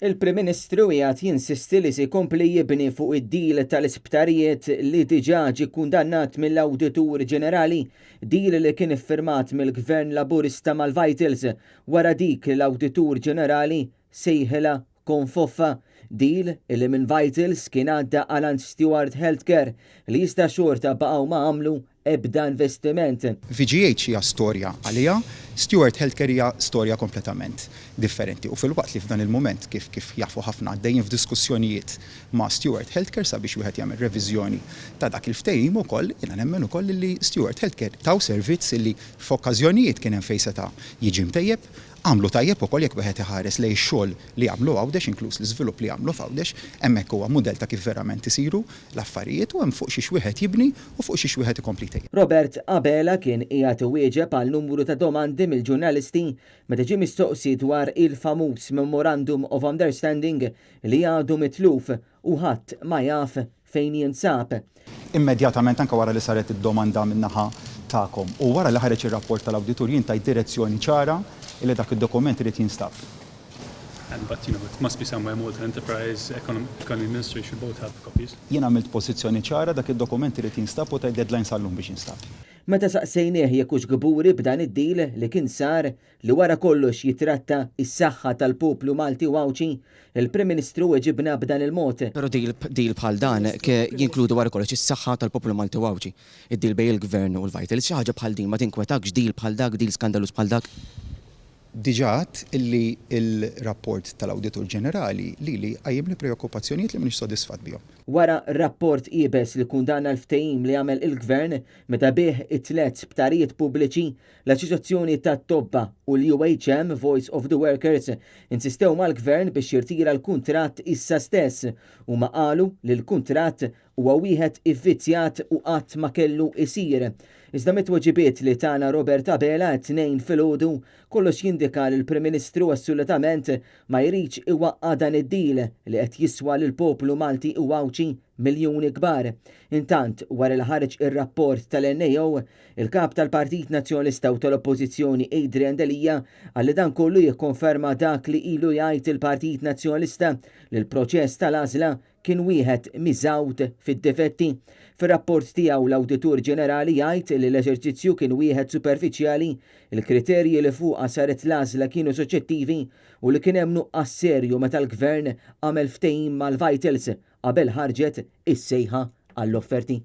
Il-Prim Ministru qiegħed jinsisti li se jkompli jibni fuq id-deal tal-isptarijiet li diġà ġie kkundannat mill-Awditur Ġenerali, deal li kien iffirmat mill-Gvern Laburista mal-Vitals wara dik li l-Awditur Ġenerali sejħilha konfoffa, deal li minn Vitals kien għadda għal għand Steward Healthcare li iżda xorta baqgħu ma għamlu ebda investiment. VGH hija storja għaliha, Steward Healthcare hija storja kompletament differenti u filwaqt li f'dan il-mument kif kif jafu ħafna għaddejjin f'diskussjonijiet ma' Steward Healthcare sabiex wieħed jagħmel reviżjoni ta' dak il-ftehim ukoll jiena nemmen ukoll li Steward Healthcare taw servizz li f'okkażjonijiet kien hemm fejn seta' jiġi mtejjeb. Għamlu tajjeb ukoll jekk wieħed iħares lejn ix-xogħol li għamlu Għawdex inkluż l-iżvilupp li għamlu f'Għawdex, hemmhekk huwa mudell ta' kif verament isiru l-affarijiet u hemm fuq xiex wieħed jibni u fuq xiex wieħed ikompli jtejjeb. Robert Abela kien qiegħed iwieġeb għal numru ta' domandi mill-ġurnalisti meta ġie mistoqsi dwar il-famuż Memorandum of Understanding li għadu mitluf u ħadd ma jaf fejn jinsab. Immedjatament anke wara li saret id-domanda min-naħa tagħkom u wara li ħareġ ir-rapport tal-awditur jien tajt direzzjoni ċara li dak id-dokument irid jinstab. And but you know it must be somewhere Malta Enterprise, Economy Ministry should both have copies. Jien għamilt pożizzjoni ċara dak id-dokument irid jinstab u tajt deadline sal-lum biex jinstab. Meta saqsejnieh jekk hux kburi b'dan id-deal li kien sar li wara kollox jitratta s-saħħa tal-poplu Malti u Għawdxi, il-Prim Ministru weġibna b'dan il-mod. Però deal deal bħal dan jinkludu wara kollox is-saħħa tal-poplu Malti u Għawdxi. Id-deal bejn il-Gvern u l-Vitals, xi ħaġa bħal din ma tinkwetakx, deal bħal dak, deal skandaluż bħal dak? Diġà għedt illi l-rapport tal-Awditur Ġenerali lili qajjimli preokkupazzjonijiet li m'iniex sodisfatt bihom. Wara rapport iebes li kkundanna l-ftehim li għamel il-Gvern meta biegħ it-tlett sptarijiet pubbliċi, L-Assoċjazzjoni tat-Tobba u l-UHM, Voice of the Workers, insistew mal-Gvern biex jirtira l-kuntratt issa stess. Huma qalu li l-kuntratt huwa wieħed ivvizzjat u qatt ma kellu jsir. Iżda mit-tweġibiet li tana Robert Abela t-Tnejn filgħodu, kollox jindika li l-Prim Ministru assolutament ma jridx iwaqqa' dan id-deal li qed jiswa lill-poplu Malti u Għawdxi miljuni kbar. Intant, wara li ħareġ ir-rapport tal-NAO, il-Kap tal-Partit Nazzjonalista u tal-Oppożizzjoni Adrian Delia qal li dan kollu jikkonferma dak li ilu jgħid il-Partit Nazzjonalista li l-proċess tal-għażla kien wieħed miżgħud fid-difetti. Fir-rapport tiegħu l-Awditur Ġenerali jgħid li l-eżerċizzju kien wieħed superfiċjali, il-kriterji li fuqha saret l-għażla kienu soġġettivi u li kien hemm nuqqas serju meta l-Gvern għamel ftehim mal-Vitals qabel ħarġet is-sejħa għall-offerti.